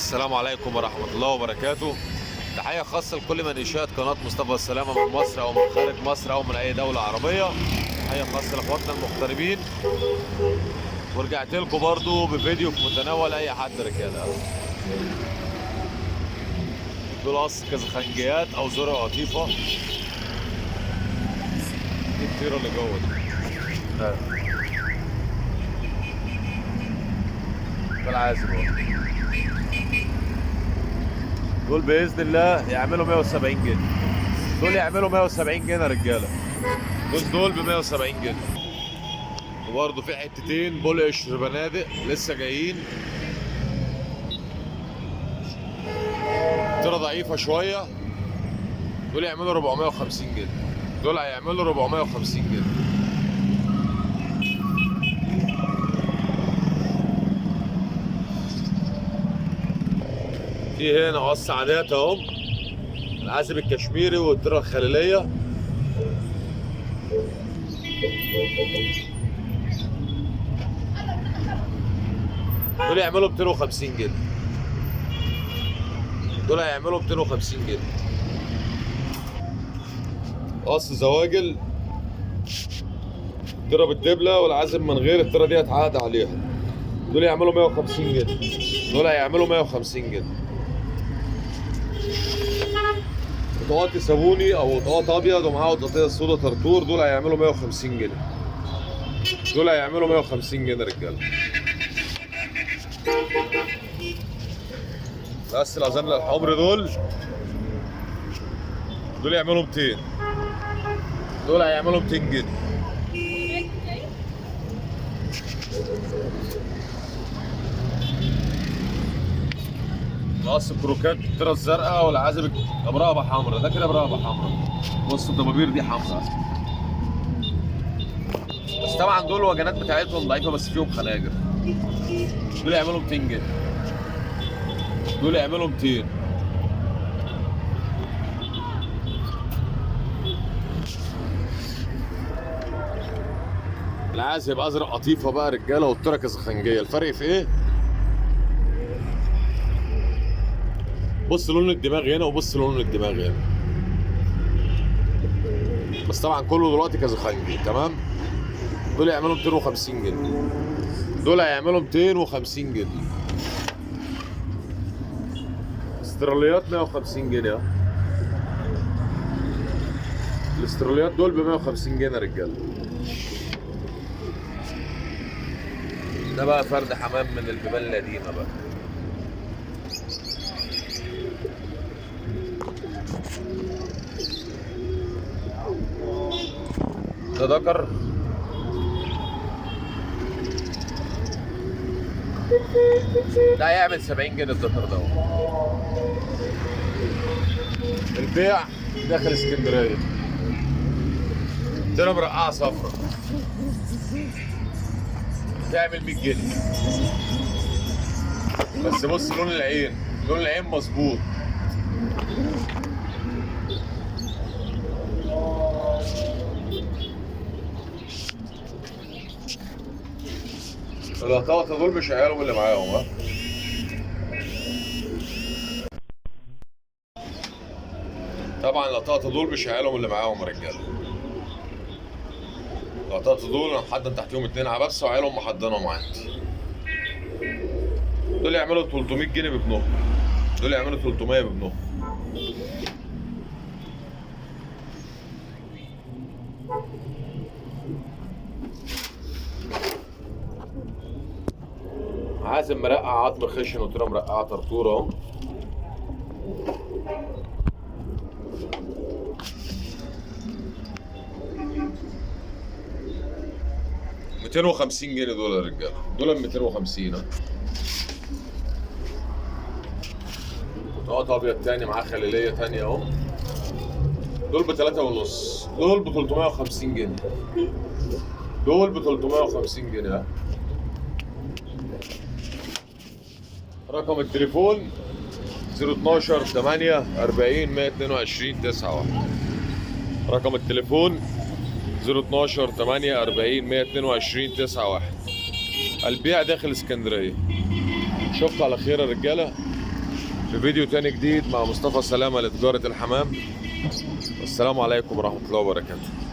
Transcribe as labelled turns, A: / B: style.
A: السلام عليكم ورحمة الله وبركاته. تحية خاصة لكل من يشاهد قناة مصطفى السلامة من مصر أو من خارج مصر أو من أي دولة عربية. تحية خاصة لإخواتنا المغتربين. ورجعت لكم برضو بفيديو في متناول أي حد رجالة. دول قص كازاخنجيات أو ذرة قطيفة. دي الطيرة اللي جوه دي. ده العازب اهو. دول باذن الله يعملوا 170 جنيه. دول يعملوا 170 جنيه يا رجاله. دول ب 170 جنيه. وبرضه في حتتين بول قشر بنادق لسه جايين. ترى ضعيفة شوية. دول يعملوا 450 جنيه. دول هيعملوا 450 جنيه. في هنا قص عادات اهو، العازب الكشميري والترى الخليليه. دول يعملوا 250 جنيه. دول هيعملوا 250 جنيه. قص زواجل، الترى بالدبله والعازب من غير الترى دي هتعقد عليها. دول يعملوا 150 جنيه. دول هيعملوا 150 جنيه. قطاطي صابوني او قطاط ابيض ومعاه قطاطيه سودا طرطور، دول هيعملوا 150 جنيه. دول هيعملوا 150 جنيه رجاله. بس الازامله الحمر دول يعملوا 200. دول هيعملوا 200 جنيه. قص كروكات الترى الزرقاء والعازب برقبه حمراء، ده كده برقبه حمراء. بص الدبابير دي حمراء، بس طبعا دول الوجنات بتاعتهم ضعيفة بس فيهم خناجر. دول يعملوا 200 جنيه. دول يعملوا 200. العازب ازرق قطيفة بقى رجاله، والترى كازاخنجيه. الفرق في ايه؟ بص لون الدماغ هنا وبص لون الدماغ هنا. بس طبعا كله دلوقتي كازاخنجي، تمام؟ دول يعملوا 250 جنيه. دول هيعملوا 250 جنيه. استراليات 150 جنيه. الاستراليات دول ب 150 جنيه يا رجاله. ده بقى فرد حمام من البيبان القديمة بقى. ده ذكر. ده هيعمل 70 جنيه الذكر ده. البيع داخل اسكندرية. طلع مرقعه صفرا تعمل 100 جنيه. بس بص لون العين، لون العين مظبوط. القطاطة دول مش عيالهم اللي معاهم. ها طبعا القطاطة دول مش عيالهم اللي معاهم يا رجاله. القطاطة دول انا محضن تحتهم 2 عبابسه وعيالهم محضنهم عندي. دول يعملوا 300 جنيه بابنهم. دول يعملوا 300 بابنهم. عازم مرقع عظم خشن وطيره مرقعه طرطوره اهو. 250 جنيه دول يا رجاله. دول 250. قطاط ابيض تاني معاه خليليه تانية اهو. دول ب 3.5. دول ب 350 جنيه. دول ب 350 جنيه. رقم التليفون 012 8 40 122 91. رقم التليفون 012 8 40 122 91. البيع داخل اسكندرية. اشوفكم على خير يا رجاله. في فيديو تاني جديد مع مصطفى سلامة لتجارة الحمام. والسلام عليكم ورحمة الله وبركاته.